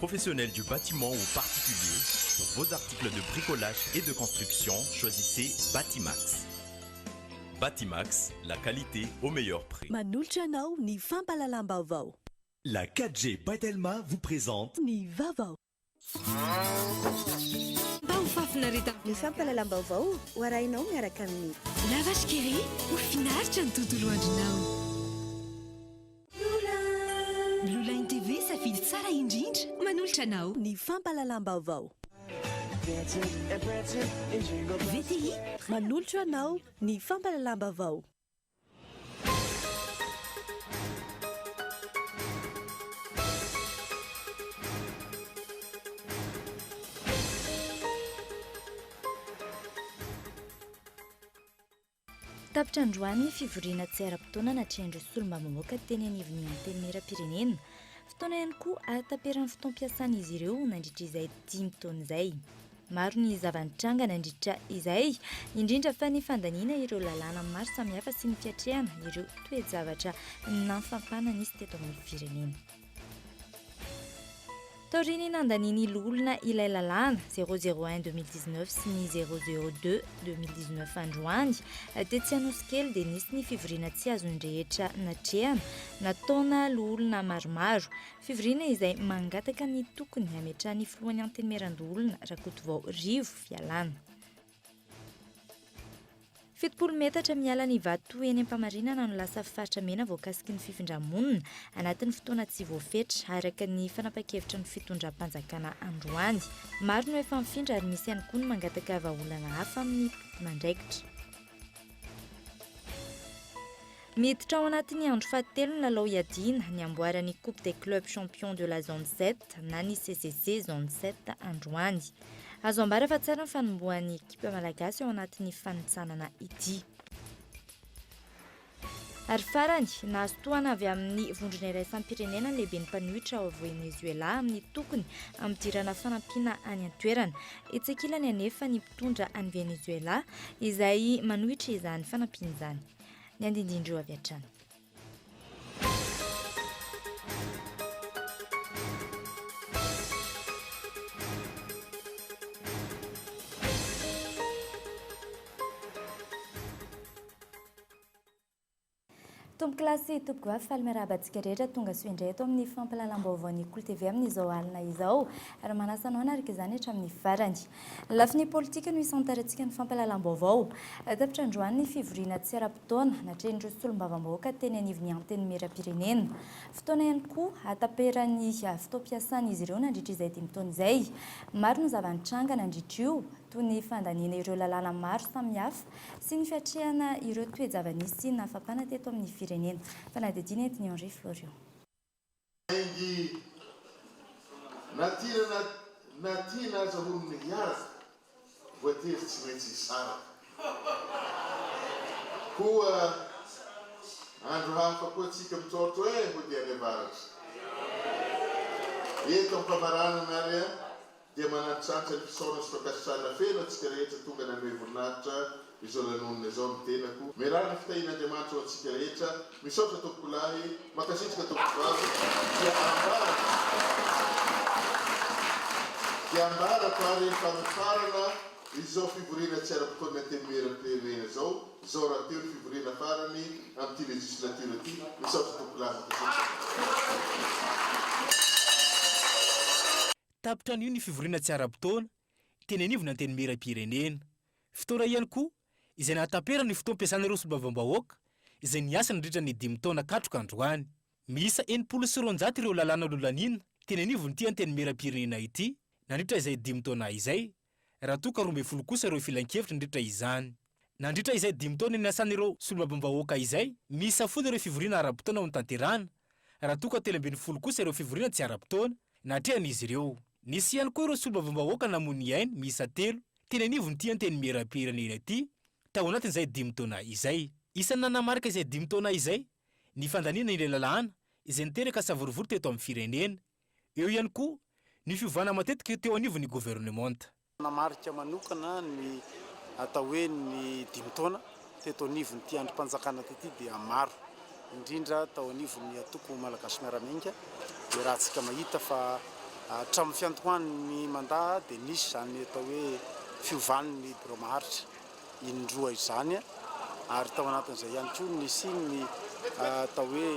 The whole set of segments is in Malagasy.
Professionnels du bâtiment ou particuliers, pour vos articles de bricolage et de construction, choisissez Batimax. Batimax, la qualité au meilleur prix. Manolotra anao ny fampahalalam-baovao. La 4G by Telma vous présente. Ny vaovao. Mba ho fahafinaretana. Ny fampahalalam-baovao ho arahinao miaraka amin'ny. La Vache qui rit, ho finaritra ny tontolo andronao. Blue Line TV, safidy tsara indrindra. Manolotra anao. Ny fampahalalam-baovao. VTI. Manolotra anao ny fampahalalam-baovao. Tapitra androany ny fivoriana tsy ara-potoana natrehan'ireo solombavambahoaka teny anivon'ny Antenimierampirenena. Fotoana ihany koa ahataperan'ny fotoam-piasan'izy ireo nandritra izay dimy taona izay. Maro ny zava-nitranga nandritra izay, indrindra fa ny fandaniana ireo lalàna maro samihafa sy ny fiatrehana ireo toe-javatra nafampana nisy teto amin'ny firenena. Taorian'ny nandanian'ny loholona ilay lalàna 001 2019 sy ny 002 2019 androany, tetsy Anosikely dia nisy ny fivoriana tsy azon'ny rehetra natrehana, nataona loholona maromaro. Fivoriana izay mangataka ny tokony hametrahan'ny filohan'ny Antenimierandoholona, Rakotovao Rivo, fialana. 70 metatra miala ny vato eny Ampamarinana no lasa faritra mena voakasiky ny fifindra-monina anatin'ny fotoana tsy voafetra, araka ny fanapahan-kevitry ny fitondram-panjakana androany. Maro no efa mifindra ary misy ihany koa ny mangataka vahaolana hafa amin'ny tompon'andraikitra. Miditra ao anatin'ny andro fahatelo ny lalao hiadiana ny amboaran'ny Coupe des clubs champions de la zone 7 na ny CCC zone 7 androany. Azo ambara fa tsara ny fanombohan'ny ekipa malagasy ao anatin'ny fanintsanana ity. Ary farany, nahazo tohana avy amin'ny vondrona iraisam-pirenena ny lehiben'ny mpanohitra ao Venezuela amin'ny tokony hampidirana fanampiana any an-toerana. Etsy ankilany anefa ny mpitondra any Venezuela izay manohitra izany fanampiana izany. Ny andindindreo avy hatrany. Tompokolahy sy tompokovavy, faly miarahaba antsika rehetra tonga soa indray eto amin'ny fampahalalam-baovaon'ny Kolo TV amin'izao alina izao ary manasa anao hanaraka izany hatramin'ny farany. Ny lafiny politika no hisantarantsika ny fampahalalam-baovao. Tapitra androany ny fivoriana tsy ara-potoana natrehin'ireo solombavambahoaka teny anivon'ny Antenimierampirenena. Fotoana ihany koa hahataperan'ny fotoam-piasan'izy ireo nandritra izay dimy taona izay. Maro ny zava-nitranga nandritra io, toy ny fandaniana ireo lalàna maro samihafa sy ny fiatrehana ireo toe-java-nisy nafapana teto amin'ny firenena. Fanadihadiana entin'i Henri Florian. Saingy na tiana na tiana aza hono ny hiaraka, voatery tsy maintsy hisaraka. Koa andro hafa koa tsika mitrotro eh hody any avaratra. Eto am-pamaranana ary an! dia manantitrantitra ny fisaorana sy fankasitrahana feno antsika rehetra tonga nanome voninahitra izao lanonana izao ny tenako. Mirary ny fitahian'Andriamanitra ho antsika rehetra. Misaotra tompokolahy, mankasitraka tompokovavy, dia ambarako dia ambarako ary fa mifarana izao fivoriana tsy ara-potoan'ny Antenimierampirenena izao, izao rahateo ny fivoriana farany amin'ity législature ity. Misaotra tompokolahy, mankasitraka. Tapitra anio ny fivoriana tsy ara-potoana teny anivon'ny Antenimierampirenena. Fotoana ihany koa izay nahataperana ny fotoam-piasan'ireo solombavambahoaka izay niasa nandritra ny dimy taona katroka androany. Miisa 260 ireo lalàna nolaniana teny anivon'ity Antenimierampirenena ity nandritra izay dimy taona izay, raha toa ka 12 kosa ireo filankevitra nandritra izany. Nandritra izay dimy taona niasan'ireo solombavambahoaka izay, miisa folo ireo fivoriana ara-potoana notanterahana, raha toa ka 13 kosa ireo fivoriana tsy ara-potoana natrehan'izy ireo. Nisy ihany koa ireo solombavambahoaka namoy ny ainy miisa telo teny anivon'ity Antenimierampirenena ity tao anatin'izay dimy taona izay. Isan'ny nanamarika izay dimy taona izay ny fandaniana ilay lalàna izay niteraka savorovoro teto amin'ny firenena. Eo ihany koa ny fiovana matetika teo anivon'ny governemanta. Nanamarika manokana ny atao hoe ny dimy taona teto anivon'ity andrim-panjakana ity dia maro, indrindra tao anivon'ny antoko Malagasy Miara-Miainga. Iarahantsika mahita fa Hatramin'ny fiandohan'ny mandat dia nisy izany atao hoe fiovan'ny birao maharitra indroa izany ary tao anatin'izay ihany koa nisian'ny atao hoe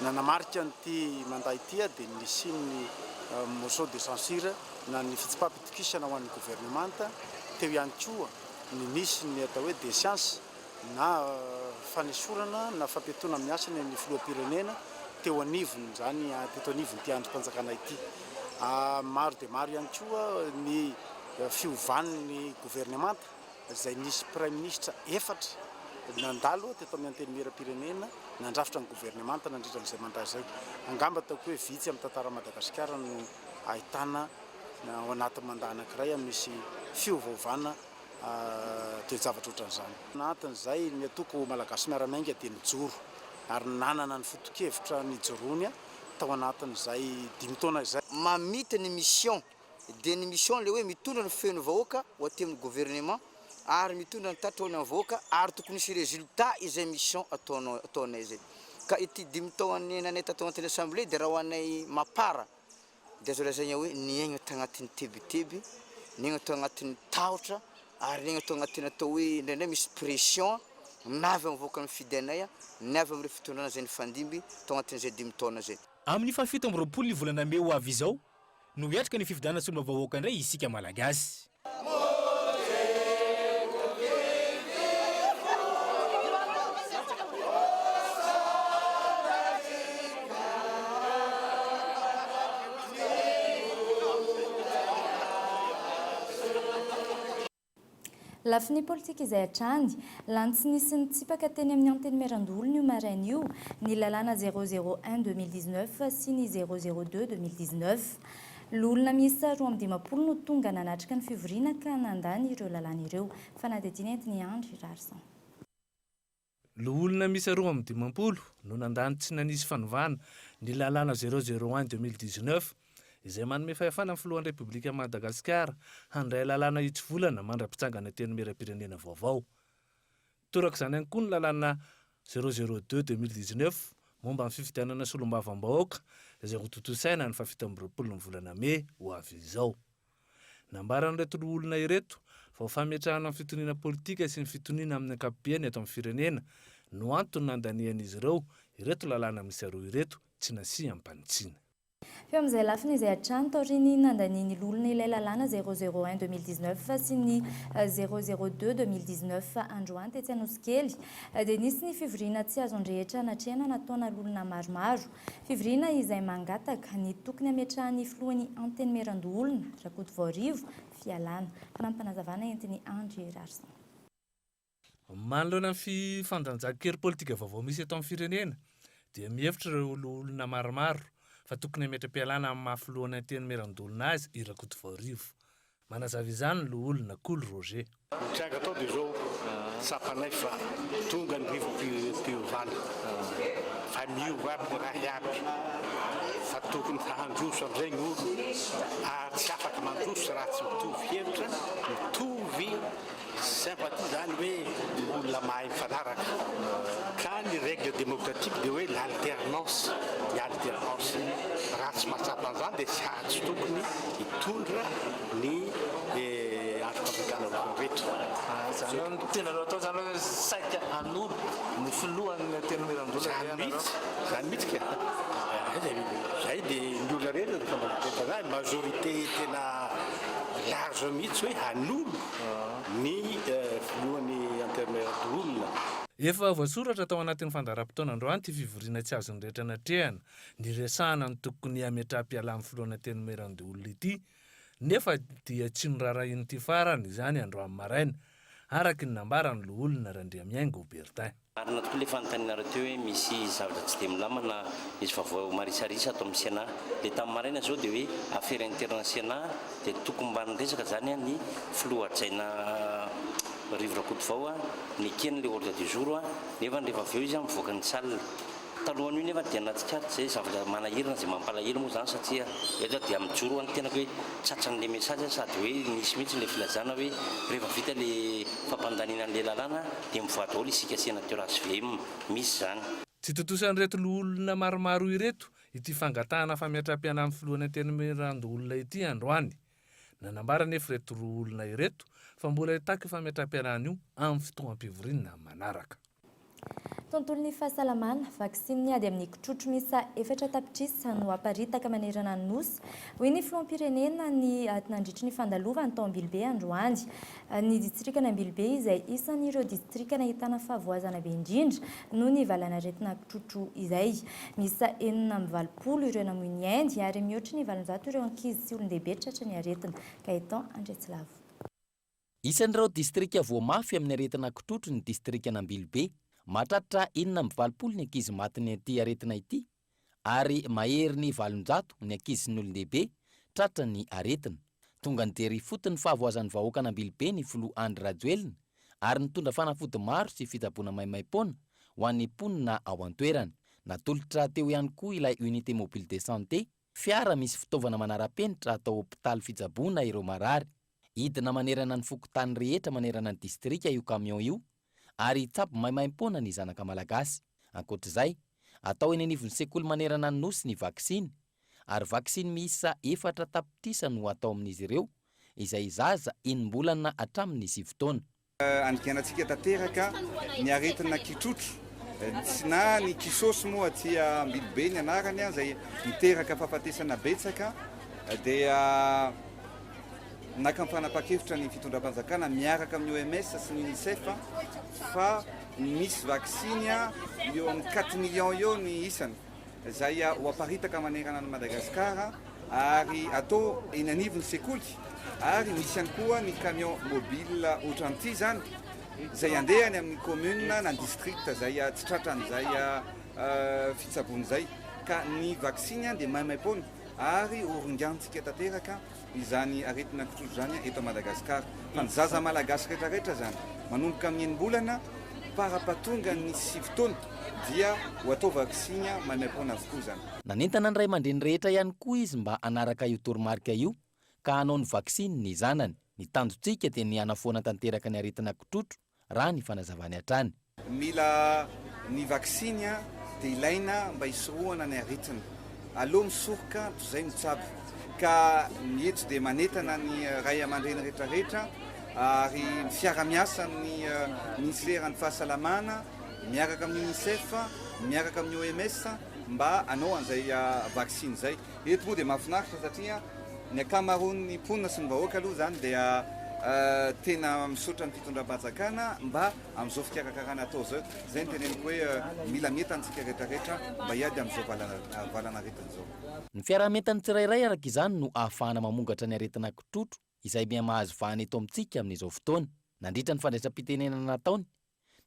nanamarika an'ity mandat ity dia nisian'ny motion de censure na ny fitsipaham-pitokisana ho an'ny governemanta, teo ihany koa ny nisy ny atao hoe déchéance na fanesorana na fampiatoana amin'ny asany ny filoham-pirenena teo anivon'izany teto anivon'ity andrim-panjakana ity. Maro dia maro ihany koa ny fiovan'ny governemanta izay nisy praiminisitra efatra nandalo teto amin'ny Antenimieram-pirenena nandrafitra ny governemanta nandritra an'izay mandat izay. Angamba ataoko hoe vitsy amin'ny tantaran'i Madagasikara no ahitana ao anatin'ny mandat anankiray misy fiovaovana toe-javatra ohatran'izany. Anatin'izay, ny antoko Malagasy Miara-Miainga dia nijoro ary nanana ny foto-kevitra nijoroany tao anatin'izay dimy taona izay. Mamita ny mission, dia ny mission ilay hoe mitondra ny feon'ny vahoaka ho aty amin'ny gouvernement ary mitondra ny tatitra ho any amin'ny vahoaka ary tokony hisy résultat izay mission ataonao ataonay izay. Ka ity dimy taona niainanay tato anatin'ny assemblée dia raha ho anay Mapar dia azo lazaina hoe niaigna tagnatin'ny tebiteby, niaigna tao agnatin'ny tahotra ary niaigna tao agnatin'ny atao hoe indraindray misy pression na avy amin'ny vahoaka nifidy anay na avy amin'ireo fitondrana izay nifandimby tao agnatin'izay dimy taona izay. Amin'ny fahafito amby roapolo ny volana mey ho avy izao no hiatrika ny fifidianana solombavambahoaka indray isika Malagasy. Lafiny politika izay hatrany, lany tsy nisy nitsipaka teny amin'ny Antenimierandoholona io maraina io ny lalàna 001 2019 sy ny 002 2019. Loholona miisa 52 no tonga nanatrika ny fivoriana ka nandany ireo lalàna ireo. Fanadihadiana entin'i Andry Raharison. Loholona miisa 52 no nandany tsy nanisy fanovana ny lalàna 001 2019 izay manome fahefana ny filohan'ny Repoblikan'i Madagasikara handray lalàna hitsivolana mandra-pitsangana Antenimierampirenena vaovao. Toraka izany ihany koa ny lalàna 002 2019 momba ny fifidianana solombavambahoaka izay hotontosaina ny fahafito amby roapolo ny volana mey ho avy izao. Nambaran'ireto loholona ireto fa ho fametrahana ny fitoniana politika sy ny fitoniana amin'ny ankapobeny eto amin'ny firenena no antony nandanian'izy ireo ireto lalàna miisa roa ireto tsy nasiam-panitsiana. Feo amin'izay lafiny izay hatrany, taorian'ny nandanian'ny loholona ilay lalàna 001 2019 sy ny 002 2019 androany tetsy Anosikely, dia nisy ny fivoriana tsy azon-drehetra natrehana nataona loholona maromaro. Fivoriana izay mangataka ny tokony hametrahan'ny filohan'ny Antenimierandoholona, Rakotovaorivo, fialana. Fanampim-panazavana entin'i Andry Rarison. Manoloana ny fifandanjan-kery politika vaovao misy eto amin'ny firenena dia mihevitra ireo loholona maromaro fa tokony hametra-pialana amin'ny maha filohan'ny Antenimierandoholona azy i Rakotovaorivo. Manazava izany ny loholona Kolo Roger. Ny tranga tao dia izao, tsapanay fa tonga ny rivo-piovana, fa miova aby ny raha iaby, fa tokony handroso amin'izay ny olo, ary tsy afaka mandroso raha tsy mitovy hevitra, mitovy Sympathie zany hoe olona mahay mifanaraka. Ka ny règle démocratique dia hoe l'alternance, ny alternance. Raha tsy mahatsapa an'izany dia tsy tsy tokony hitondra ny andrim-panjakana ohatran'ireto. Izany hoe ny tianareo atao izany hoe saika hanolo ny filohan'ny Antenimierandoholona ve Izany ianareo? mihitsy, izany mihitsy ka. Izay dia ny olona rehetra dia efa mba zany majorité tena large mihitsy hoe hanolo ny filohan'ny Antenimierandoholona. Efa voasoratra tao anatin'ny fandaharam-potoana androany ity fivoriana tsy azon'ny rehetra natrehana, niresahana ny tokony hametraham-pialan'ny filohan'ny Antenimierandoholona ity, nefa dia tsy norarahian'ity farany izany androany maraina, araka ny nambaran'ny loholona Randriamihaingo Bertin. Marina tokoa ilay fanontanianareo teo hoe misy zavatra tsy dia milamina na misy vaovao marisarisa ato amin'ny Sénat. Ilay tamin'ny maraina izao dia hoe affaire interne Sénat dia tokony mba niresaka izany ny filoha hajaina Rivo Rakotovao nekeny ilay ordre du jour nefa rehefa avy eo izy mivoaka ny salle. Talohan'io nefa dia nahatsikaritra izay zavatra manahirana izay mampalahelo moa izany satria eto aho dia mijoro ho an'ny tenako hoe tratran'ilay message sady hoe nisy mihitsy ilay filazana hoe rehefa vita ilay fampandaniana an'ilay lalàna dia mivoaha daholo isika sénateur hvm, misy izany. Tsy tontosan'ireto loholona maromaro ireto. ity fangatahana fametraham-pialan'ny filohan'ny Antenimierandoholona ity androany. Nanambara anefa ireto roa olona ireto fa mbola hitaky io fametraham-pialana io amin'ny fotoam-pivoriana manaraka. Tontolon'ny fahasalamana, vaksiny miady amin'ny kitrotro miisa 4 tapitrisa no haparitaka manerana ny Nosy, hoy ny filoham-pirenena ny nandritry ny fandalovany tao Ambilobe androany. Ny distrikan'Ambilobe izay isan'ireo distrika nahitana fahavoazana be indrindra noho ny valanaretina kitrotro izay. Miisa 86 ireo namoy ny ainy ary mihoatry ny 800 ireo ankizy sy olon-dehibe tratra ny aretina. Gaëtan Andretsilavo. Isan'ireo distrika voa mafy amin'ny aretina kitrotro ny distrikan'Ambilobe. Mahatratra 86 ny ankizy matin'ity aretina ity ary mahery ny 800 ny ankizy sy ny olon-dehibe tratra ny aretina. Tonga nijery ifotony ny fahavoazan'ny vahoakan'Ambilobe ny filoha Andry Rajoelina ary nitondra fanafody maro sy fitsaboana maimaimpoana ho an'ny mponina ao an-toerana. Natolotra teo ihany koa ilay unité mobile de santé, fiara misy fitaovana manara-penitra atao hopitaly fitsaboana ireo marary. Hidina manerana ny fokontany rehetra manerana ny distrika io camion io ary hitsabo maimaimpoana ny zanaka malagasy. Ankoatra izay, atao eny anivon'ny sekoly manerana ny Nosy ny vaksiny ary vaksiny miisa 4 tapitrisa no atao amin'izy ireo izay zaza enim-bolana hatramin'ny 9 taona. Andikanantsika tanteraka ny aretina kitrotro tsy na ny kisosy moa aty Ambilobe ny anarany izay miteraka fahafatesana betsaka dia naka ny fanapahan-kevitra ny fitondram-panjakana miaraka amin'ny OMS sy ny UNICEF fa misy vaksiny eo amin'ny 4 millions eo ny isany izay ho aparitaka manerana ny Madagasikara ary atao eny anivon'ny sekoly ary misy ihany koa ny camion mobile ohatran'ity zany izay andeha any amin'ny commune na district izay tsy tratran'izay fitsaboana izay ka ny vaksiny dia maimaimpoana ary horingantsika tanteraka izany aretina kitrotro zany eto Madagasikara fa ny zaza malagasy rehetrarehetra zany manomboka amin'ny enim-bolana parapatonga ny 9 taona dia ho atao vaksiny maimaimpoana avokoa zany. Nanentana ny ray aman-dreny rehetra ihany koa izy mba hanaraka io toromarika io ka hanao ny vaksiny ny zanany. Ny tanjontsika dia ny hanafoana tanteraka ny aretina kitrotro raha ny fanazavany hatrany. Mila ny vaksiny dia ilaina mba hisorohana ny aretina. Aleo misoroka toy izay mitsabo. Ka ny eto dia manentana ny ray aman-dreny rehetrarehetra ary mifiara-miasa amin'ny ministeran'ny fahasalamana miaraka amin'ny UNICEF, miaraka amin'ny OMS mba hanao an'izay vaksiny izay. Eto moa dia mahafinaritra satria ny ankamaroan'ny mponina sy ny vahoaka aloha izany dia tena misaotra ny fitondram-panjakana mba amin'izao fikarakarana atao izao. Izay no teneniko hoe mila mientana isika rehetrarehetra mba hiady amin'izao valanaretina izao. Ny fiaraha-mientan'ny tsirairay araka izany no ahafahana mamongatra ny aretina kitrotro izay miha-mahazo vahana eto amintsika amin'izao fotoana. Nandritra ny fandraisam-pitenenana nataony,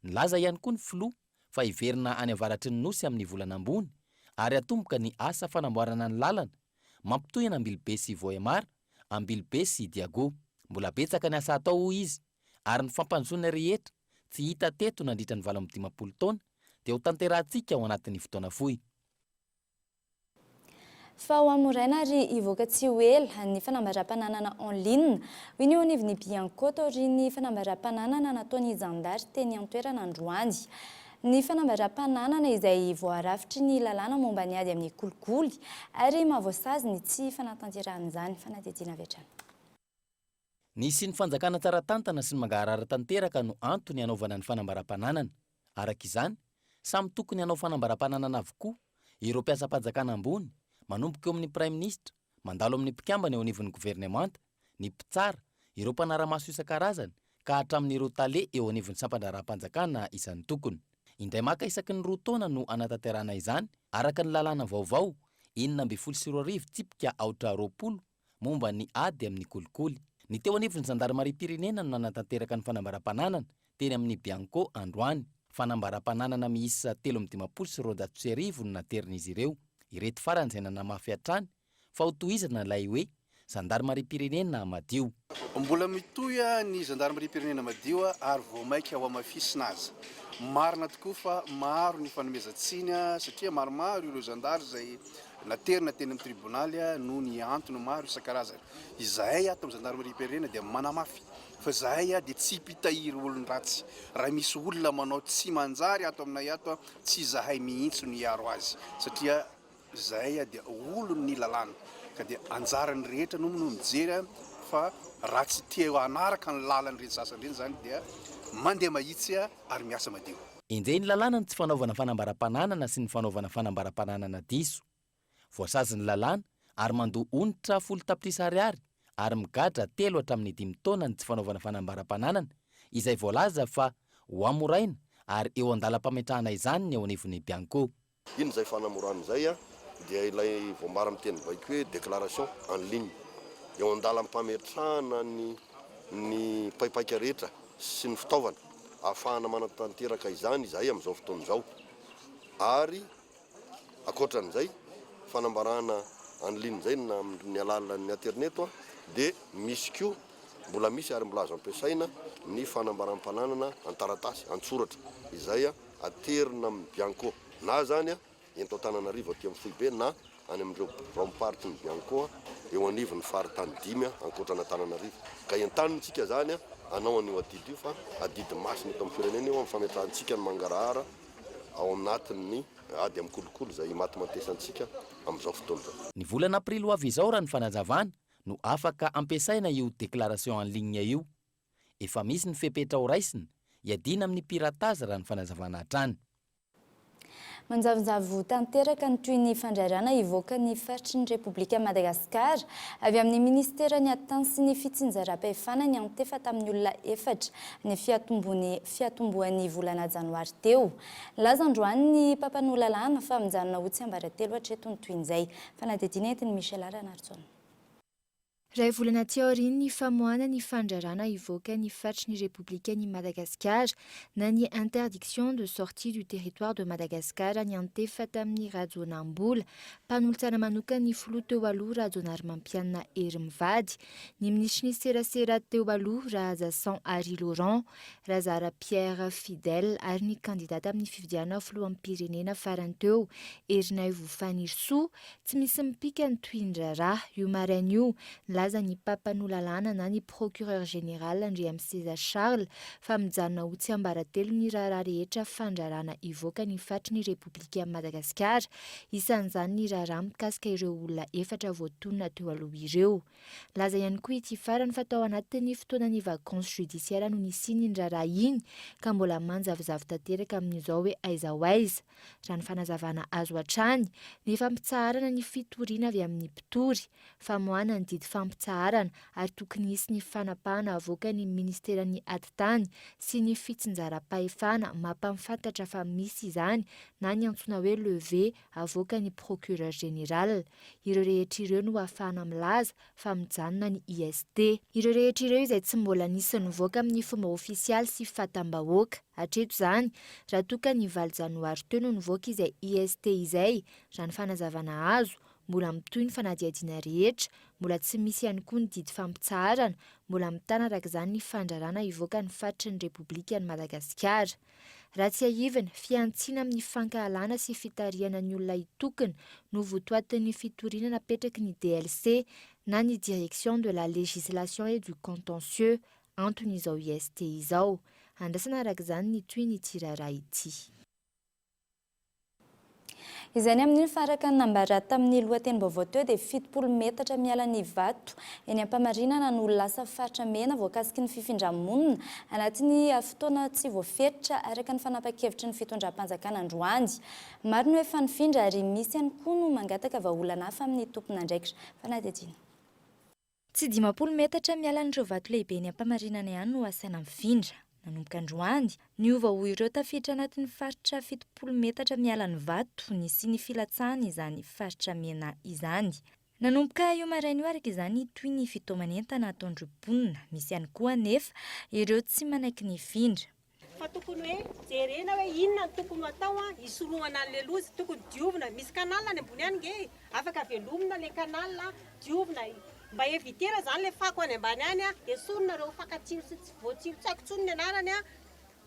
nilaza ihany koa ny filoha fa hiverina any avaratry ny Nosy amin'ny volana ambony ary hatomboka ny asa fanamboarana ny lalana mampitohy an'Ambilobe sy Vohemar, Ambilobe sy Diago. Mbola betsaka ny asa atao hoy izy ary ny fampandrosoana rehetra tsy hita teto nandritra ny 58 taona dia ho tanterahantsika ao anatin'ny fotoana fohy. Fa ho hamoraina ary hivoaka tsy ho ela ny fanambaram-pananana en ligne. Hoy ny eo anivon'ny Bianco taorian'ny fanambaram-pananana nataon'ny zandary teny an-toerana androany. Ny fanambaram-pananana izay voarafitry ny lalàna momba ny ady amin'ny kolikoly ary mahavoasazy ny tsy fanatanterahan'izany fanadihadiana avy hatrany. Ny ny fanjakana tsara tantana sy ny mangarahara tanteraka no antony hanaovana ny fanambaram-pananana. Araka izany, samy tokony hanao fanambaram-pananana avokoa ireo mpiasam-panjakana ambony, manomboka eo amin'ny praiminisitra, mandalo amin'ny mpikambana eo anivon'ny governemanta, ny mpitsara, ireo mpanara-maso isan-karazany ka hatramin'ireo tale eo anivon'ny sampan-draharaham-panjakana isan'ny tokony. Indray maka isaky ny 2 taona no anatanterahana izany araka ny lalàna vaovao 2016 tsipika aotra 20 momba ny ady amin'ny kolikoly. Ny teo anivon'ny zandarimariam-pirenena no nanatanteraka ny fanambaram-pananana teny amin'ny Bianco androany. Fanambaram-pananana miisa 1253 no naterin'izy ireo. Ireto farany izay nanamafy hatrany fa ho tohizana ilay hoe zandarimariam-pirenena madio. Mbola mitohy ny zandarimariam-pirenena madio ary vao mainka ho hamafisina aza. Marina tokoa fa maro ny fanomezan-tsiny satria maromaro ireo zandary izay naterina teny amin'ny tribonaly noho ny antony maro isan-karazany. Izahay ato amin'ny zandarimariam-pirenena dia manamafy fa izahay dia tsy mpitahiry olon-dratsy. Raha misy olona manao tsy manjary ato aminay ato, tsy izahay mihitsy no hiaro azy satria. Izahay dia olon'ny lalàna ka dia anjaran'ny rehetra no no mijery fa raha tsy te hanaraka ny lalan'ireny sasany ireny izany dia mandeha mahitsy ary miasa madio. Enjehin'ny lalàna ny tsy fanaovana fanambaram-pananana sy ny fanaovana fanambaram-pananana diso. Voasazin'ny lalàna ary mandoa onitra 10 tapitrisa ariary ary migadra telo hatramin'ny dimy taona ny tsy fanaovana fanambaram-pananana izay voalaza fa ho hamoraina ary eo an-dalam-pametrahana izany ny eo anivon'ny Bianco. Iny izay fanamorana izay dia ilay voambara amin'ny teny baiko hoe déclaration en ligne. Eo an-dalam-pametrahana ny ny paipaika rehetra sy ny fitaovana ahafahana manatanteraka izany izahay amin'izao fotoana izao. Ary ankoatran'izay fanambarana en ligne izay na amin'ny alalan'ny aterineto dia misy koa mbola misy ary mbola azo ampiasaina ny fanambaram-pananana an-taratasy, an-tsoratra izay aterina amin'ny Bianco na izany ento Antananarivo aty amin'ny foibe na any amin'ireo biraom-paritry ny Bianco eo anivon'ny faritany dimy ankoatra an'Antananarivo. Ka entanintsika izany hanao an'io adidy io fa adidy masina eto amin'ny firenena io amin'ny fametrahantsika ny mangarahara ao anatin'ny ady amin'ny kolikoly izay imatimatesantsika amin'izao fotoana izao. Ny volana aprily ho avy izao raha ny fanazavana no afaka ampiasaina io déclaration en ligne io. Efa misy ny fepetra ho raisina hiadiana amin'ny piratage raha ny fanazavana hatrany. Manjavonjavo tanteraka ny toy ny fandrairana hivoaka ny faritry ny Repoblika Madagasikara avy amin'ny Ministeran'ny Atitany sy ny Fitsinjaram-pahefana niantefa tamin'ny olona efatra ny fiatombony fiatombohan'ny volana janoary teo. Nilaza androany ny mpampanoa lalàna fa mijanona ho tsiambaratelo hatreto ny tohin'izay. Fanadihadiana entin'i Michela Ranarison. Iray volana aty aorian'ny famoahana ny fandrarana hivoaka ny faritry ny Repoblikan'i Madagasikara na ny interdiction de sortie du territoire de Madagascar niantefa tamin'i Rajaonambola, mpanolotsaina manokan'ny filoha teo aloha Rajaonarimampianina Hery mivady, ny minisitry ny serasera teo aloha Rahajason Harry Laurent, Razara Pierre Fidèle ary ny kandida tamin'ny fifidianana filoham-pirenena farany teo Herinaivo Fanirisoa Tsy misy mipika ny tohin-draharaha. Io maraina io, nilaza ny mpampanoa lalàna na ny procureur général Andriamiseza Charles fa mijanona ho tsiambaratelo ny raharaha rehetra fandrarana hivoaka ny faritry ny Repoblikan'i Madagasikara, isan'izany ny raharaha mikasika ireo olona efatra voatonona teo aloha ireo. Nilaza ihany koa ity farany fa tao anatin'ny fotoanan'ny vacances judiciaires no nisian'iny raharaha iny ka mbola manjavozavo tanteraka amin'izao hoe aiza ho aiza. Raha ny fanazavana azo hatrany, ny fampitsaharana ny fitoriana avy amin'ny mpitory, famoahana ny didy fampitsaharana ary tokony hisy ny fanapahana avoakan'ny minisiteran'ny Atitany sy ny fitsinjaram-pahefana mampahafantatra fa misy izany na ny antsoina hoe levée avoakan'ny procureur général. Ireo rehetra ireo no ahafahana milaza fa mijanona ny IST. Ireo rehetra ireo izay tsy mbola nisy nivoaka amin'ny fomba ofisialy sy fatam-bahoaka. Hatreto izany, raha toa ka ny valo janoary teo no nivoaka izay IST izay, raha ny fanazavana azo, mbola mitohy ny fanadihadiana rehetra, mbola tsy misy ihany koa ny didy fampitsaharana, mbola mitana araka izany ny fandrarana hivoaka ny faritry ny Repoblikan'i Madagasikara. Raha tsiahivina, fihantsiana amin'ny fankahalana sy fitarihana ny olona hitokona no votoatin'ny fitoriana napetraky ny DLC na ny Direction de la Législation et du Contentieux, anton'izao IST izao. Andrasana araka izany ny tohin'ity raharaha ity. Izay ny amin'iny fa araka ny nambara tamin'ny lohatenim-baovao teo dia 70 metatra miala ny vato eny Ampamarinana no lasa faritra mena voakasiky ny fifindra-monina anatin'ny fotoana tsy voafetra araka ny fanapan-kevitry ny fitondram-panjakana androany. Maro no efa nifindra ary misy ihany koa no mangataka vahaolana hafa amin'ny tompon'andraikitra. Fanadihadiana. Tsy 50 metatra miala an'ireo vato lehibe eny Ampamarinana ihany no asaina mifindra. Nanomboka androany, niova ho ireo tafiditra anatin'ny faritra 70 metatra miala ny vato nisian'ny filatsahana izany faritra mena izany. Nanomboka io maraina io araka izany toy ny fitaoman'entana ataon'ireo mponina. Misy ihany koa anefa ireo tsy manaiky ny hifindra. Fa tokony hoe jerena hoe inona no tokony ho atao hisorohana an'ilay loza, tokony diovina, misy canal any ambony any nge e, afaka velomina ilay canal, diovina, mba eviter zany ilay fako any ambany any, esorina ireo fakan-tsiro sy tsy voatsiro tsy haiko intsony ny anarany,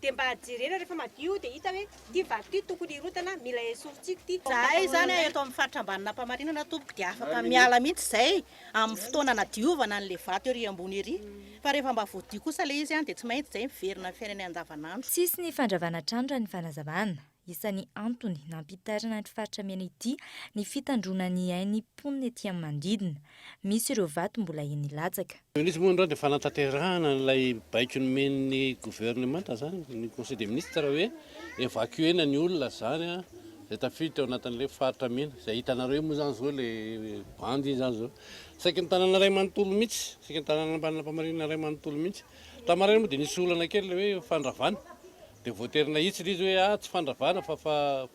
dia mba jerena rehefa madio dia hita hoe ity vato ity tokony hirotana, mila esorintsika ity. Izahay izany eto amin'ny faritra Ambanin'Ampamarinana tompoko dia afaka miala mihitsy izay amin'ny fotoana anadiovana an'ilay vato ery ambony ery. Fa rehefa mba voadio kosa ilay izy dia tsy maintsy izay miverina amin'ny fiainany andavanandro. Tsy hisy ny fandravana trano raha ny fanazavana. Isan'ny antony nampitarina ny faritra mena ity ny fitandroana ny ain'ny mponina ety amin'ny manodidina. Misy ireo vato mbola eny latsaka. Nisy moa androany dia fanatanterahana an'ilay baiko nomen'ny governemanta izany, ny conseil des ministres hoe évacuer-na ny olona izany izay tafiditra ao anatin'ilay faritra mena. Izay hitanareo io moa izany izao ilay bandy iny izany izao. Saika ny tanàna iray manontolo mihitsy, saika ny tanàna Ampanamarinana iray manontolo mihitsy. Tamin'ny maraina moa dia nisy olana kely ilay hoe fandravana. Dia voatery nahitsy ilay izy hoe ah tsy fandravana fa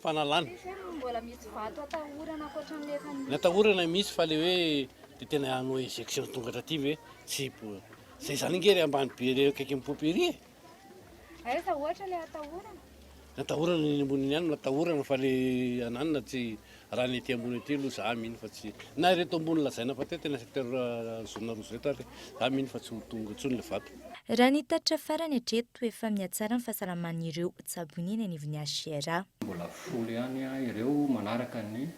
fanalana. Mbola misy vato atahorana ankoatran'ilay efa nisy. Ny atahorana misy fa ilay hoe dia tena hanao injection tonga hatraty ve? Tsy izay izany ange ry ambany be ery akaikin'ny poupée ery e! Aiza ohatra ilay atahorana? Ny atahorana eny ambony eny ihany no atahorana fa ilay ananona tsy Raha ny ety ambony ety aloha za mino fa tsy, na ireto ambony lazaina fa teo tena secteur zone rouge ireto ary za mino fa tsy ho tonga intsony le vato. Raha ny tatitra farany hatreto, efa mihatsara ny fahasalaman'ireo tsaboina eny anivon'ny HCRA. Mbola folo ihany ireo manaraka ny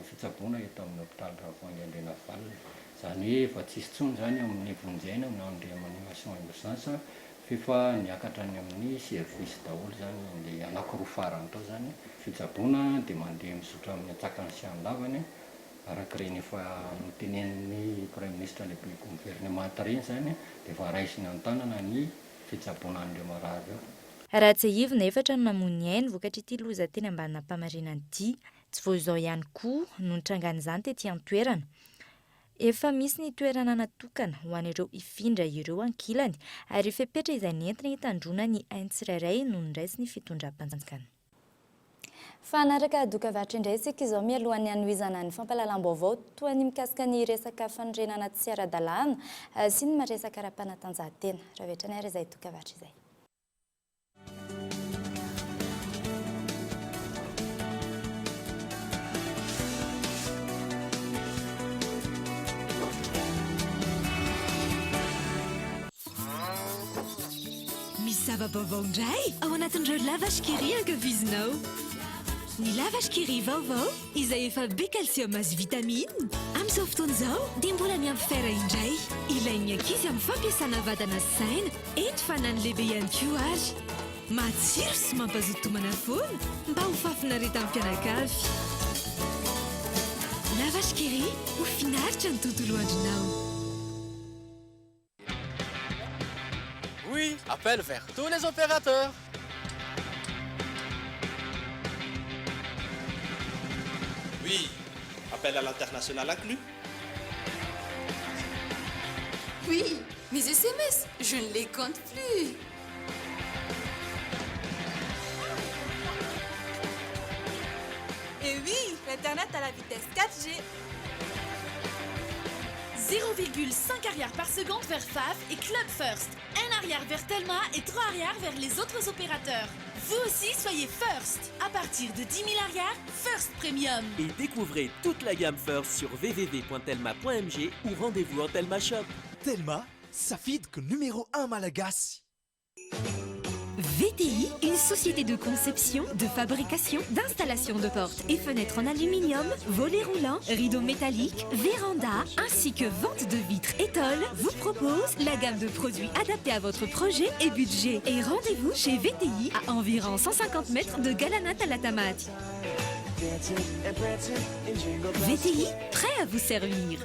fitsaboana eto amin'ny hopitaly Ravoahangy Andrianavalona. Izany hoe efa tsisy intsony izany eo amin'ny vonjy aina na ny réanimation urgence F'efa niakatra any amin'ny service daholo izany ilay anankiroa farany tao izany. Fitsaboana dia mandeha mizotra amin'ny antsakany sy andavany araka ireny efa notenenin'ny Praiminisitra lehibe governemanta ireny izany dia efa raisiny an-tanana ny fitsaboana an'ireo marary ireo. Raha tsiahivina, efatra no namoy ny ainy vokatr'ity loza teny Ambanin'Ampamarinana ity. Tsy vao izao ihany koa no nitrangan'izany tety an-toerana. Efa misy ny toerana natokana ho an'ireo hifindra ireo ankilany ary fepetra izay nentina hitandroana ny ain'ny tsirairay no noraisin'ny fitondram-panjakana. Fa hanaraka dokavarotra indray isika izao mialohan'ny hanohizana ny fampahalalam-baovao toa ny mikasika ny resaka fanorenana tsy ara-dalàna sy ny maresaka ara-panatanjahantena. Raha avy hatrany ary izay dokavarotra izay. Misy zava-baovao indray ao anatin'ireo lavash kiri ankafizinao. Ny lavash kiri vaovao izay efa be calcium sy vitamine. Amin'izao fotoana izao dia mbola miampy fer indray. Ilain'ny ankizy amin'ny fampiasana vatana sy saina. Eny fa na ny lehibe ihany koa ary. Matsiro sy mampazoto tomana foana mba ho fahafinaretan'ny mpianakavy. La Vache qui rit, ho finaritra ny tontolo andronao. Oui, appel vers tous les opérateurs. Oui, appel à l'international inclus. Oui, mes SMS, je ne les compte plus. Et oui, l'internet à la vitesse 4G. 0,5 arrière par seconde vers FAF et Club First. 1 arrière vers Telma et 3 arrière vers les autres opérateurs. Vous aussi, soyez First. À partir de 10 000 arrières, First Premium. Et découvrez toute la gamme First sur www.telma.mg ou rendez-vous en Telma Shop. Telma, safidiko numéro 1 malagasy. VTI, une société de conception, de fabrication, d'installation de portes et fenêtres en aluminium, volets roulants, rideaux métalliques, véranda, ainsi que vente de vitres et tôles, vous propose la gamme de produits adaptés à votre projet et budget. Et rendez-vous chez VTI à environ 150 mètres de Galana Talatamaty. VTI, prêt à vous servir.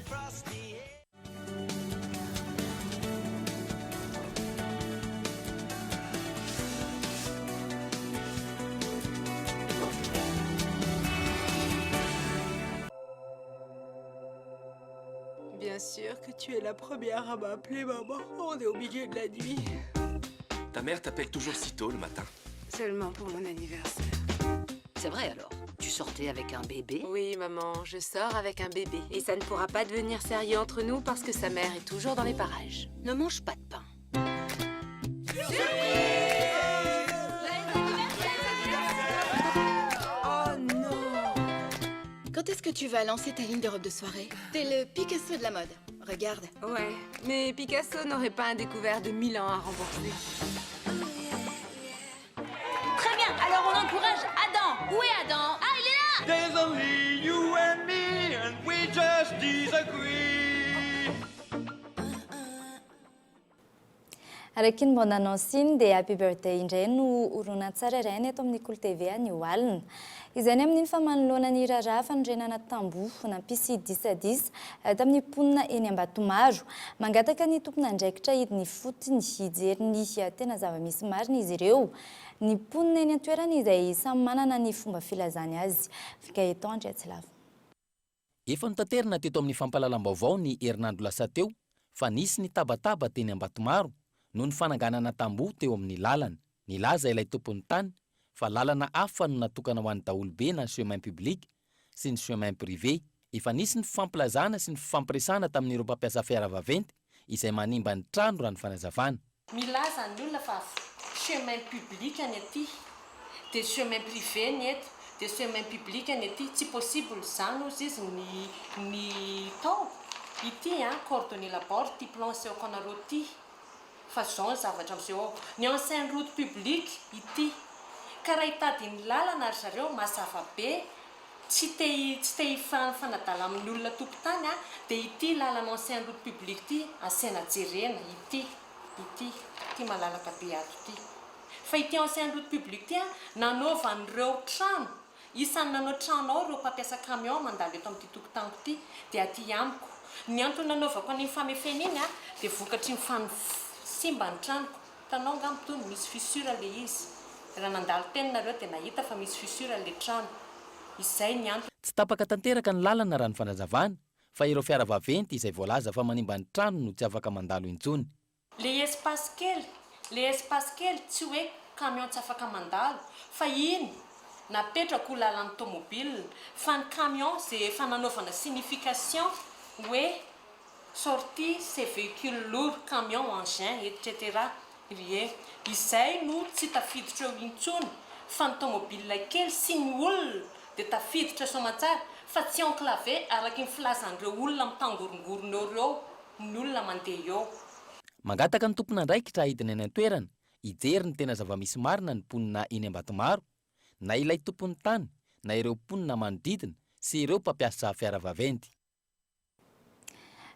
Bien sûr que tu es la première à m'appeler, maman. On est au milieu de la nuit. Ta mère t'appelle toujours si tôt le matin. Seulement pour mon anniversaire. C'est vrai alors? Tu sortais avec un bébé? Oui, maman, je sors avec un bébé. Et ça ne pourra pas devenir sérieux entre nous parce que sa mère est toujours dans les parages. Ne mange pas de pain. Oh non! Quand est-ce que tu vas lancer ta ligne de robe de soirée? T'es le Picasso de la mode. Regarde. Ouais, mais Picasso n'aurait pas un découvert de 1000 ans à rembourser. Très bien, alors on encourage Adam. Où est Adam? Ah, il est là! There's only you and me and we just disagree. Araka iny bande annonce iny dia Happy Birthday indray no horonantsary arahina eto amin'ny Kolo TV anio alina. Izay ny amin'iny fa manoloana ny raharaha fanorenana tamboho nampisy disadisa tamin'ny mponina eny Ambatomaro. Mangataka ny tompon'andraikitra hidina ifotony hijery ny tena zava-misy marina izy ireo. Ny mponina eny an-toerana izay samy manana ny fomba filazany azy. Gaëtan Andriatsilavo. Efa notaterina teto amin'ny fampahalalam-baovao ny herinandro lasa teo fa nisy ny tabataba teny Ambatomaro noho ny fananganana tamboho teo amin'ny lalana. Nilaza ilay tompon'ny tany fa lalana hafa no natokana ho an'ny daholobe na chemin public sy ny chemin privé. Efa nisy ny fifampilazana sy ny fifampiresahana tamin'ireo mpampiasa fiara vaventy izay manimba ny trano raha ny fanazavana. Milaza ny olona fa chemin public ny aty dia chemin privé ny eto dia chemin public ny aty, tsy possible izany hozy izy ny ny tao, ity an coordonner la bord ity plan asehoko anareo ity fa zao ny zavatra miseho ao, ny ancienne route publique ity, ka raha hitady ny lalana ry zareo mazava be Tsy te tsy te hifanadala amin'ny olona tompon-tany aho dia ity lalana ancienne route publique ity asaina jerena, ity, ity, ity malalaka be ato ity. Fa ity ancienne route publique ity an, nanaovan'ireo trano, isan'ny nanao trano ao ireo mpampiasa camion mandalo eto amin'ity tokotaniko ity, dia aty amiko. Ny antony nanaovako an'iny famefena iny an, dia vokatry ny fan simba ny tranoko. Hitanao angamba itony misy fissure le izy. Raha nandalo teny nareo dia nahita fa misy fissure le trano. Izay ny antony. Tsy tapaka tanteraka ny lalana raha ny fanazavana fa ireo fiara vaventy izay voalaza fa manimba ny trano no tsy afaka mandalo intsony. Le espace kely, le espace kely tsy hoe camion tsy afaka mandalo fa iny napetrako ho lalan'ny tomobile fa ny camion ze efa nanaovana signification hoe Sortie ces véhicules lourds, camions, engins, etc. Rie. Izay no tsy tafiditra eo intsony fa ny tomobile kely sy ny olona dia tafiditra soamantsara fa tsy enclavé araky ny filazan'ireo olona mitangorongorona eo ireo ny olona mandeha eo. Mangataka ny tompon'andraikitra hidina eny an-toerana hijery ny tena zava-misy marina ny mponina eny Ambatomaro, na ilay tompon'ny tany na ireo mponina manodidina sy ireo mpampiasa fiara vaventy.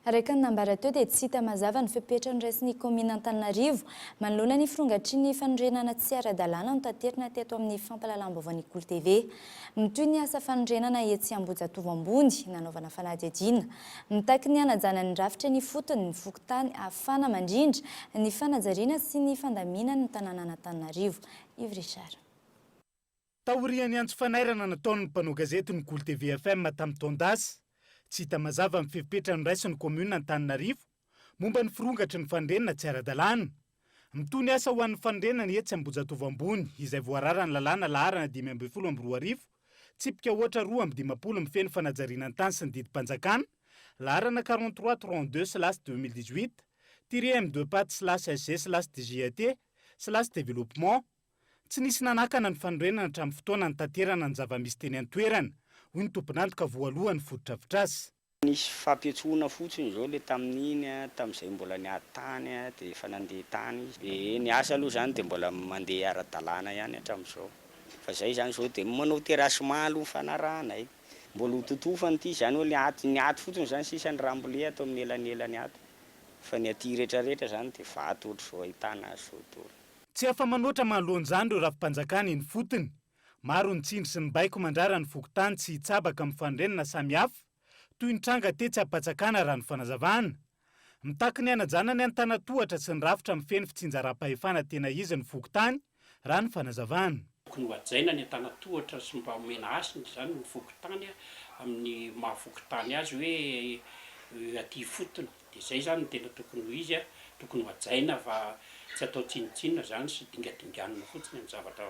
Araka ny nambara teo dia tsy hita mazava ny fepetra noraisin'ny kaominina Antananarivo manoloana ny firongatry ny fanorenana tsy ara-dalàna notaterina teto amin'ny fampahalalam-baovaon'ny Kolo TV. Mitohy ny asa fanorenana etsy Ambohijatovo ambony nanaovana fanadihadiana. Mitaky ny hanajana ny rafitra eny ifotony ny fokontany ahafahana mandrindra ny fanajariana sy ny fandaminana ny tanànan'Antananarivo. Yves Richard. Taorian'ny antso fanairana nataon'ny mpanao gazety ny Kolo TV FM tamin'ny taon-dasa, tsy hita mazava ny fepetra noraisin'ny kaominina Antananarivo momba ny firongatry ny fanorenana tsy ara-dalàna. Mitohy ny asa ho an'ny fanorenana etsy Ambohijatovo ambony izay voararan'ny lalàna laharana 2015 tsipika ohatra 52 mifehy ny fanajariana ny tany sy ny didim-panjakana laharana 43 32 slash 2018 tiret M2 pat slash SG slash DGAT slash développement Tsy nisy nanakana ny fanorenana hatramin'ny fotoana nitaterana ny zava-misy teny an-toerana, hoy ny tompon'antoka voalohan'ny fotodrafitrasa. Nisy fampiantsoana fotsiny izao ilay tamin'iny, tamin'izay mbola niady tany dia efa nandeha tany izy. Dia ny asa aloha izany dia mbola mandeha ara-dalàna ihany hatramin'izao. Fa izay izany izao dia manao terrassement aloha ny fanarahanay. Mbola ho totofana ity izany hoe ny ato, ny ato fotsiny izany sisa ny rambolé ato amin'ny elanelany ato. Fa ny aty rehetrarehetra izany dia vato ohatr'izao ahitana azy izao daholo. Tsy afa-manoatra manoloana izany ireo rafi-panjakana eny ifotony. Maro ny tsindry sy ny baiko mandrara ny fokontany tsy hitsabaka amin'ny fanorenana samihafa, toy ny tranga tetsy Ampatsakana raha ny fanazavana. Mitaky ny hanajana ny antanatohatra sy ny rafitra mifehy ny fitsinjaram-pahefana tena izy ny fokontany, raha ny fanazavana. Tokony ho hajaina ny antanatohatra sy mba omena hasina izany ny fokontany amin'ny maha fokontany azy hoe aty ifotony. Dia izay izany no tena tokony ho izy, tokony ho hajaina fa tsy atao tsinontsinona izany sy dingadinganina fotsiny amin'ny zavatra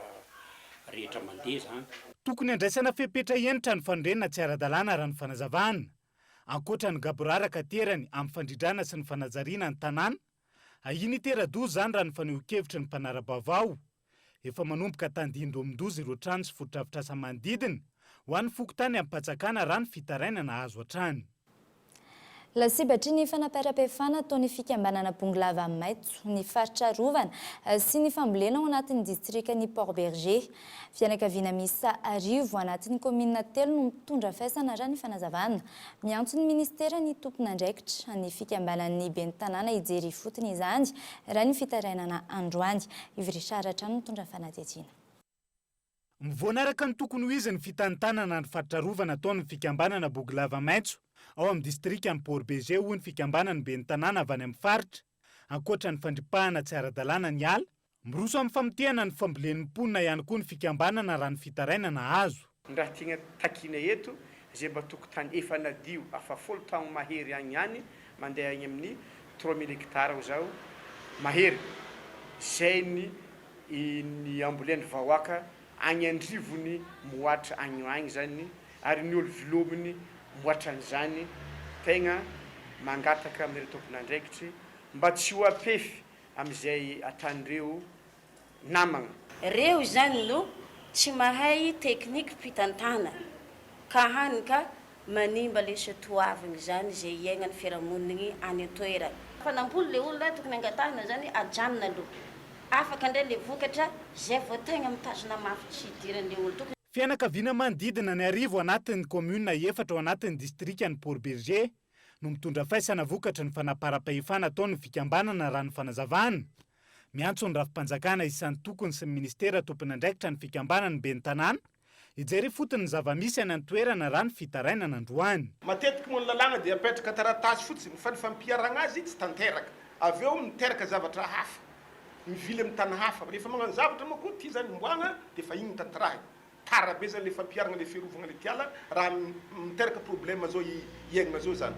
rehetra mandeha izany. Tokony handraisana fepetra hentitra ny fanorenana tsy ara-dalàna raha ny fanazavana. Ankoatra ny gaboraraka aterany amin'ny fandrindrana sy ny fanajariana ny tanàna, ahiana hitera-doza izany raha ny fanehoan-kevitry ny mpanara-baovao. Efa manomboka tandindomin-doza ireo trano sy fotodrafitrasa manodidina ho an'ny fokontany Ampatsakana raha ny fitarainana azo hatrany. Lasibatry ny fanaparam-pahefana ataon'ny fikambanana Bongolava Maitso ny faritra arovana sy ny fambolena ao anatin'ny distrikan'i Port Bergé. Fianakaviana miisa arivo anatin'ny kaominina telo no mitondra faisana raha ny fanazavana. Miantso ny minisitera ny tompon'andraikitra ny fikambanan'ny ben'ny tanàna hijery ifotony izany raha ny fitarainana androany. Yves Richard hatrany mitondra fanadihadiana. Mivoana araka ny tokony ho izy ny fitantanana ny faritra arovana ataon'ny fikambanana Bogolava Maitso ao amin'ny distrikan'i Port Bergé hoy ny fikambanan'ny ben'ny tanàna avy any amin'ny faritra. Ankoatra ny fandripahana tsy ara-dalàna ny ala, miroso amin'ny famotehana ny fambolen'ny mponina ihany koa ny fikambanana raha ny fitarainana azo. Ny raha tiagna takiana eto, zay mba tokotany efa nadio afa folo taogno mahery agny ihany, mandeha agny amin'ny 3000 hectares ho zaho mahery, zay ny ny ambolen'ny vahoaka agny andrivony moatra agny agny zany ary ny olo vilominy moatra an'izany tegna mangataka amin'ireo tompon'andraikitry mba tsy ho apefy amin'izay atan'ireo namagna. Reo izany no tsy mahay technique mpitantana ka hany ka Manimba le soatoavigny zany ze iaignany fiarahamonigny any antoerana. Fa namboly le olona tokony angatahina zany ajanona aloha afaka ndray le vokatra zay vao tegna mitazona mafy tsy hidiranle olo tokony. Fianakaviana manodidina ny arivo anatin'ny kaominina efatra ao anatin'ny distrikan'i Port Bergé no mitondra faisana vokatry ny fanaparam-pahefana ataon'ny fikambanana raha ny fanazavana. Miantso ny rafi-panjakana isan-tokony sy ny minisitera tompon'andraikitra ny fikambanan'ny ben'ny tanàna Hijery ifotony ny zava-misy any an-toerana raha ny fitarainana androany. Matetiky moa ny lalàna dia apetraka taratasy fotsiny fa ny fampiharagna azy tsy tanteraka. Avy eo miteraka zavatra hafa, mivily amin'ny tany hafa. Rehefa magnano zavatra manko ty zany omboagna dia efa igny no tanterahina. Tara be zany le fampiharagna le fiarovagna le tiala raha miteraka problème zao iaignana zao zany.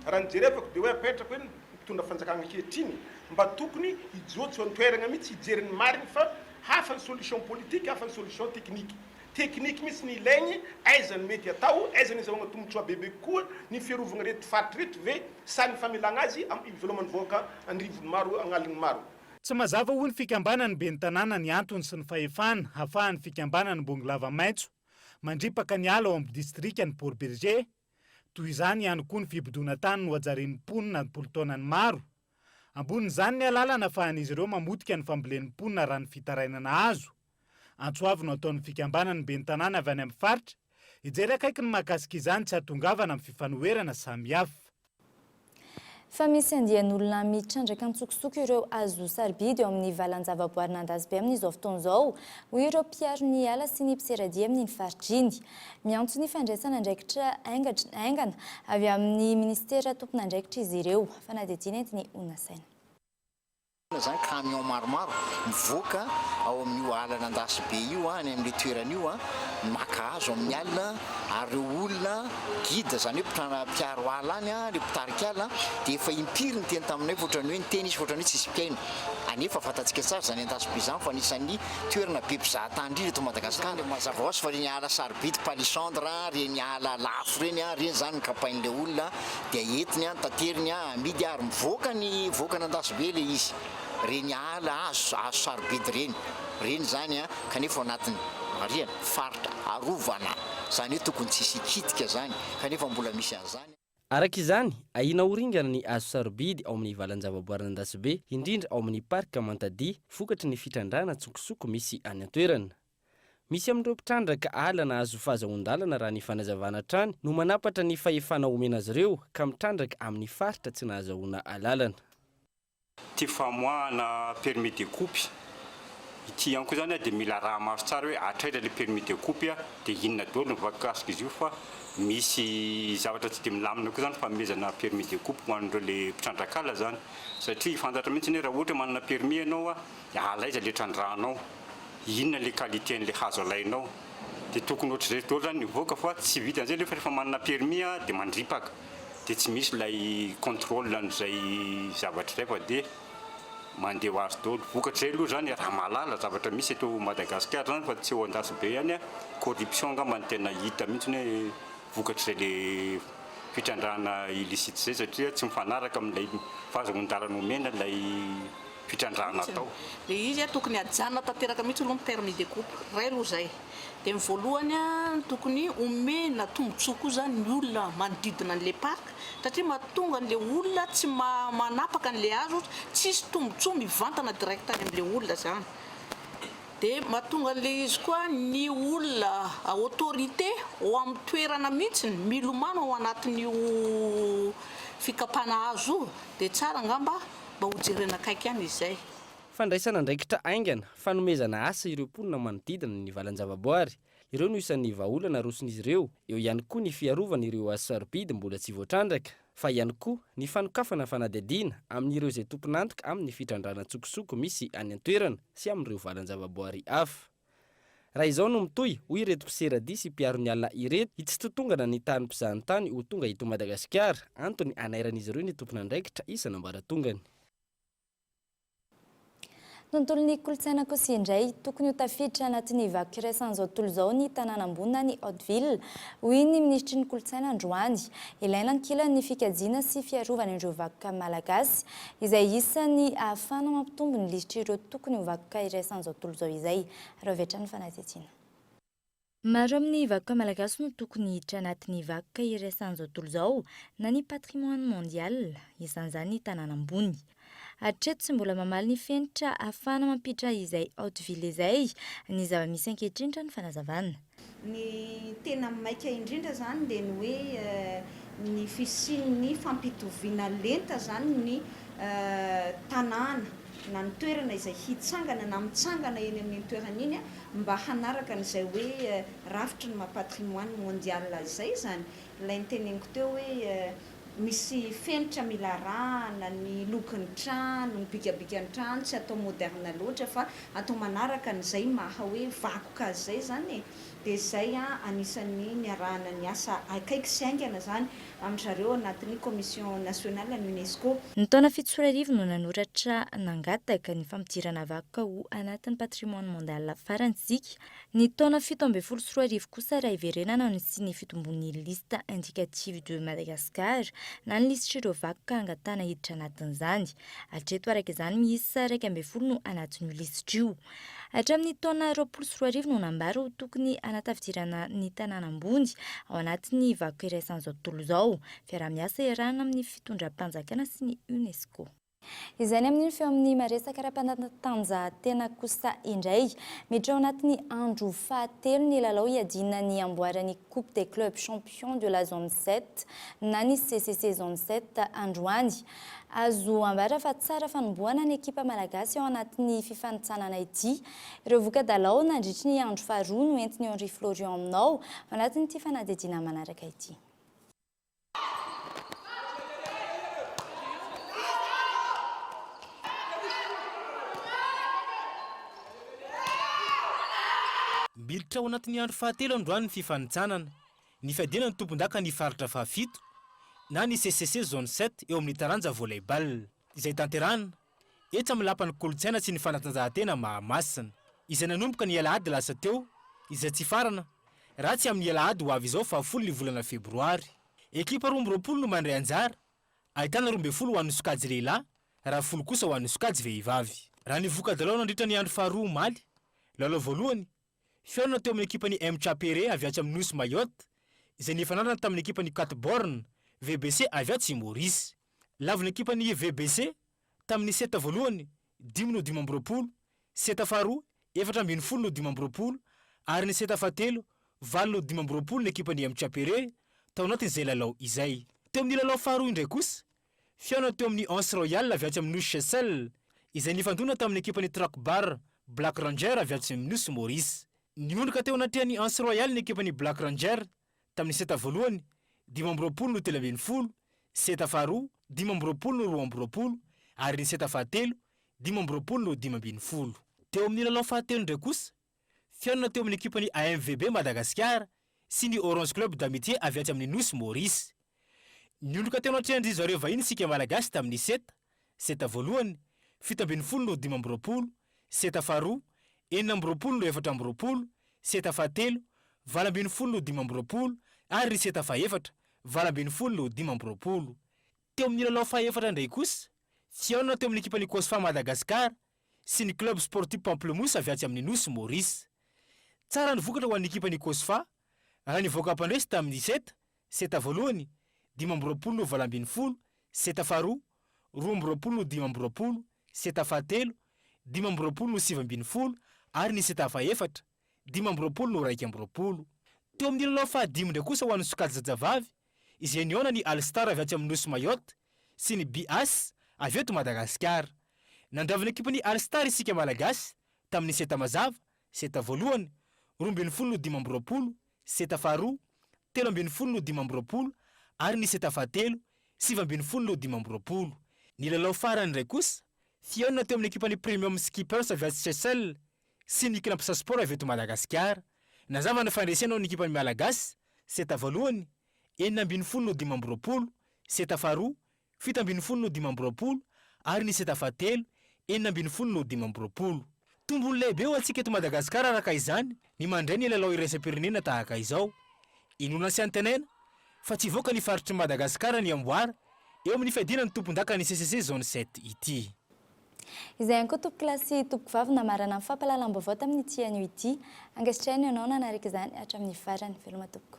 Raha ny jerevako dia hoe apetrako hoe ny mpitondra fanjakagna ankehitriny mba tokony hijotso an-toeragna mihitsy hijery ny marigny fa Hafa ny solution politique, hafa ny solution technique. Technique mihitsy ny ilaigny, aiza no mety atao, aiza ny azahoagna tombotsoa bebe kokoa, ny fiarovagna ireto faritra ireto ve sa ny famelagna azy am iveloman'ny vahoaka an'rivony maro agn'aligny maro. Tsy mazava hoy ny fikambanan'ny ben'ny tanàna ny antony sy ny fahefana hafahan'ny fikambanan'ny Bongolava Maitso mandripaka ny ala ao amin'ny distrikan'i Port Bergé. Toy izany ihany koa ny fibodoana tany nohajarian'ny mponina am-polo taonany maro. Ambonin'izany ny alalana afahan'izy ireo mamotika ny fambolen'ny mponina raha ny fitarainana azo. Antso avo no ataon'ny fikambanan'ny ben'ny tanàna avy any amin'ny faritra, hijery akaiky ny mahakasika izany tsy hahatongavana amin'ny fifanoherana samihafa. Fa misy andian'olona mitrandraka an-tsokosoko ireo hazo sarobidy eo amin'ny valan-javaboarin'Andasibe amin'izao fotoana izao, hoy ireo mpiaro ny ala sy ny mpiseradia amin'iny faritra iny. Miantso ny fandraisana andraikitra haingana avy amin'ny minisitera tompon'andraikitra izy ireo. Fanadihadiana entin'i Onasaina. Izany camion maromaro mivoaka ao amin'io alan'Andasibe io any amin'ilay toerana io maka hazo amin'ny alina ary ireo olona guide izany hoe mpitana mpiaro ala any ireo mpitarika ala dia efa impiry niteny taminay fa ohatran'ny hoe niteny izy fa ohatran'ny hoe tsisy mpihaino anefa fantatsika tsara izany Andasibe izany fa anisan'ny toerana be mpizaha tany indrindra eto Madagasikara. Mazava ho azy fa ireny ala sarobidy palissandre ireny ala lafo ireny ireny izany no kapain'ilay olona dia entiny an, tateriny an, amidy ary mivoaka ny voaka an'Andasibe ilay izy, ireny ala hazo hazo sarobidy ireny, ireny izany an, kanefa ao anatin'ny, marihana, faritra arovana, izany hoe tokony tsy hisy hikitika izany, kanefa mbola misy an'izany. Araka izany, ahiana ho ringana ny hazo sarobidy ao amin'ny valan-javaboarin'Andasibe, indrindra ao amin'ny Parc Mantadia, vokatry ny fitrandrahana an-tsokosoko misy any an-toerana. Misy amin'ireo mpitrandraka ala nahazo fahazahoan-dalana raha ny fanazavana hatrany no manampatra ny fahefana omena azy ireo ka mitrandraka amin'ny faritra tsy nahazahoana alalana. Ity famoahana permis de coupe ity ihany koa izany dia mila araha-maso tsara hoe hatraiza ilay permis de coupe dia inona daholo ny voakasika izy io fa misy zavatra tsy dia milamina koa izany fanomezana permis de coupe ho an'ireo ilay mpitrandraka ala izany satria fantatra mihitsy hoe raha ohatra manana permis ianao dia ala aiza ilay trandrahanao, inona ilay qualité an'ilay hazo alainao dia tokony ohatr'izay daholo izany ny hivoaka fa tsy vitan'izay nefa rehefa manana permis dia mandripaka. dia tsy misy ilay contrôle an'izay zavatra izay fa dia mandeha ho azy daholo. Vokatr'izay aloha izany raha mahalala zavatra misy eto Madagasikara izany fa tsy eo Andasibe ihany, corruption angamba no tena hita mihitsy hoe vokatr'izay le fitrandrahana illicite izay satria tsy mifanaraka amin'ilay fahazoan-dalana omena ilay. fitrandrahana atao. Le izy tokony hajanona tanteraka mihitsy aloha ny permis de coupe, ray aloha zay. Dia ny voalohany tokony omena tombotsoa koa zany ny olona manodidina an'le parc satria mahatonga an'le olona tsy manapaka an'le hazo tsisy tombotsoa mivantana direct any am'le olona zany. Dia mahatonga an'le izy koa ny olona autorité ao amin'ny toerana mihitsy milomano ao anatin'io fikapana hazo io dia tsara angamba mba ho jerena akaiky ihany izay. Fandraisana andraikitra haingana, fanomezana asa ireo mponina manodidina ny valan-javaboary. Ireo no isan'ny vahaolana aroson'izy ireo. Eo ihany koa ny fiarovana ireo hazo sarobidy mbola tsy voatrandraka, fa ihany koa ny fanokafana fanadihadiana amin'ireo izay tompon'antoka amin'ny fitrandrahana an-tsokosoko misy any an-toerana sy amin'ireo valan-javaboary hafa. Raha izao no mitohy, hoy ireto mpiseradia sy mpiaro ny ala ireto, hitsitotongana ny tahan'ny mpizahantany ho tonga eto Madagasikara, antony hanairan'izy ireo ny tompon'andraikitra isan'ambaratongany. Tontolon'ny kolontsaina kosa indray, tokony ho tafiditra anatin'ny vakoka iraisan'izao tontolo izao ny tanàna ambony na ny haute ville, hoy ny minisitry ny kolontsaina androany. Ilaina ankilany ny fikajiana sy fiarovana ireo vakoka malagasy, izay isan'ny ahafahana mampitombo ny lisitr'ireo tokony ho vakoka iraisan'izao tontolo izao izay. Raha avy hatrany ny fanadihadiana. Maro amin'ny vakoka malagasy no tokony hiditra anatin'ny vakoka iraisan'izao tontolo izao na ny patrimoine mondial, isan'izany ny tanàna ambony. Hatreto tsy mbola mamaly ny fenitra ahafahana mampiditra izay haute ville izay ny zava-misy ankehitriny raha ny fanazavana. Ny tena maika indrindra izany dia ny hoe ny fisian'ny fampitoviana lenta izany ny tanàna na ny toerana izay hitsangana na mitsangana eny amin'iny toerana iny mba hanaraka an'izay hoe rafitry ny maha patrimoine mondial izay izany. Ilay noteneniko teo hoe misy fenitra mila arahana, ny lokon'ny trano, ny bikabikan'ny trano tsy atao moderne loatra fa atao manaraka an'izay maha hoe vakoka azy izay izany e. Dia izay anisan'ny niarahana niasa akaiky sy haingana izany amin-dry zareo anatin'ny Commission nationale an'ny Unesco. Ny taona 2007 no nanoratra nangataka ny fampidirana vakoka ho anatin'ny patrimoine mondial farany isika. Ny taona 2017 kosa raha hiverenana no nisian'ny fitombon'ny liste indicative de Madagascar na ny lisitr'ireo vakoka hangatahana hiditra anatin'izany. Hatreto araka izany miisa 11 no anatin'io lisitra io. Hatramin'ny taona 2020 no nambara ho tokony hanatafidirana ny tanàna ambony ao anatin'ny vakoka iraisan'izao tontolo izao, fiaraha-miasa iarahana amin'ny fitondram-panjakana sy ny Unesco. Izay ny amin'iny feo amin'ny maresaka ara-panatanjahantena kosa indray. Miditra ao anatin'ny andro fahatelo ny lalao hiadiana ny amboaran'ny Coupe des clubs champions de la zone 7 na ny CCC zone 7 androany. Azo ambara fa tsara fanombohana ny ekipa malagasy ao anatin'ny fifanintsanana ity. Ireo voka-dalao nandritry ny andro faharoa no entin'i Henri Florian aminao ao anatin'ity fanadihadiana manaraka ity. Miditra ao anatin'ny andro fahatelo androany ny fifanintsanana. Ny fiadiana ny tompondakan'ny faritra fahafito na ny CCC Zone sept eo amin'ny taranja volley-ball, izay tanterahina etsy amin'ny Lapan'ny kolontsaina sy ny fanatanjahantena Mahamasina, izay nanomboka ny alahady lasa teo, izay tsy hifarana raha tsy amin'ny alahady ho avy izao fahafolo ny volana febroary. Ekipa 22 no mandray anjara, ahitana 12 ho an'ny sokajy lehilahy raha folo kosa ho an'ny sokajy vehivavy. Raha ny voka-dalao nandritra ny andro faharoa omaly, lalao voalohany, Fihaonana teo amin'ny ekipan'ny MCAPR avy atsy amin'ny Nosy Mayotte, izay nifanandrina tamin'ny ekipan'ny Quatre Bornes, VBC avy atsy Maurice. Lavon'ny ekipan'ny VBC tamin'ny seta voalohany, dimy no 25, seta faharoa, 14 no 25 ary ny seta fahatelo, valo no 25 ny ekipan'ny MCAPR tao anatin'izay lalao izay. Teo amin'ny lalao faharoa indray kosa, Fihaonana teo amin'ny Anse Royale avy atsy amin'ny Nosy Seychelles, izay nifandona tamin'ny ekipan'ny Track Bar Black Ranger avy atsy amin'ny Nosy Maurice. Niondrika teo anatrehan'ny Anse Royale ny ekipan'ny Black Ranger tamin'ny seta voalohany, 25 no 13, seta faharoa, 25 no 22 ary ny seta fahatelo, 25 no 15. Teo amin'ny lalao fahatelo indray kosa, Fihaonana teo amin'ny ekipan'ny AMVB Madagasikara sy ny Orange Club d'Amitié avy atsy amin'ny Nosy Maurice. Niondrika teo anatrehan-dry zareo vahiny isika Malagasy tamin'ny seta, seta voalohany, 17 no 25, seta faharoa, 26 no 24, seta fahatelo, 18 no 25 ary ny seta fahefatra, 18 no 25. Teo amin'ny lalao fahefatra indray kosa, Fihaonana teo amin'ny ekipan'ny Cosfa Madagascar sy ny Club Sportif Pamplemousse avy atsy amin'ny Nosy Maurice. Tsara ny vokatra ho an'ny ekipan'ny Cosfa raha nivoaka mpandresy tamin'ny seta, seta voalohany, 25 no 18, seta faharoa, 22 no 25, seta fahatelo, 25 no 19 ary ny seta fahefatra, 25 no 21. Teo amin'ny lalao fahadimy indray kosa ho an'ny sokajy zazavavy, izay nihaona ny All Star avy atsy amin'ny Nosy Mayotte sy ny BAS avy eto Madagasikara. Nandravona ekipan'ny All Star isika Malagasy tamin'ny seta mazava, seta voalohany, 12 no 25, seta faharoa, 13 no 25 ary ny seta fahatelo, 19 no 25. Ny lalao farany indray kosa, fihaonana teo amin'ny ekipan'ny Premium Skippers avy atsy Seychelles sy ny Cnaps Sport avy eto Madagasikara. Nazava ny fandresena ho an'ny ekipan'ny Malagasy, seta voalohany, 16 no 25, seta faharoa, 17 no 25 ary ny seta fahatelo, 16 no 25. Tombony lehibe ho antsika eto Madagasikara araka izany ny mandray ny lalao iraisam-pirenena tahaka izao. Inoana sy antenaina fa tsy hivoaka ny faritr'i Madagasikara ny amboara eo amin'ny fiadiana ny tompondakan'ny CCC Zone sept ity. Izay ihany koa tompokolahy sy tompokovavy namarana ny fampahalalam-baovao tamin'ity anio ity. Ankasitrahina ianao nanaraka izany hatramin'ny farany. Veloma tompoko.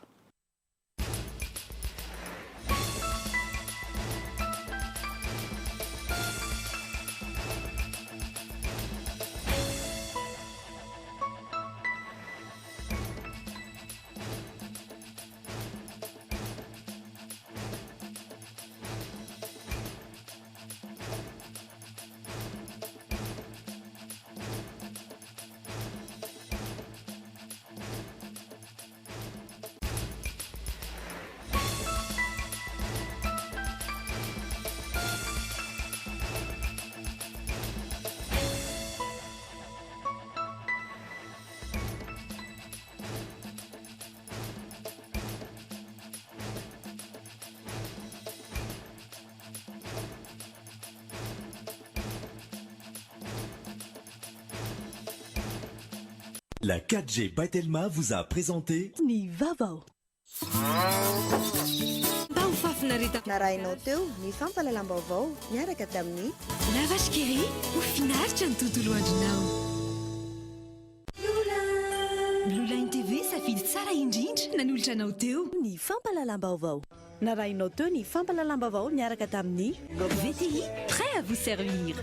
La 4G by Telma vous a présenté Ny vaovao. Mba ho fahafinareta. Narahinao teo ny fampahalalam-baovao niaraka tamin'ny. La Vache qui rit, ho finaritra ny tontolo andronao. Blue Line TV, safidy tsara indrindra, nanolotra anao teo. Ny fampahalalam-baovao. Narahinao teo ny fampahalalam-baovao niaraka tamin'ny. VTI, prêt à vous servir.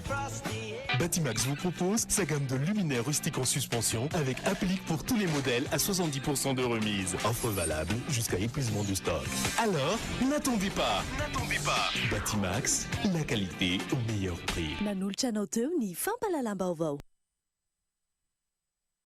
Batimax vous propose sa gamme de luminaires rustiques en suspension avec applique pour tous les modèles à 70% de remise. Offre valable jusqu'à épuisement du stock. Alors, n'attendez pas. N'attendez pas. Batimax, la qualité au meilleur prix. Nanolotra anao teo ny fampahalalam-baovao.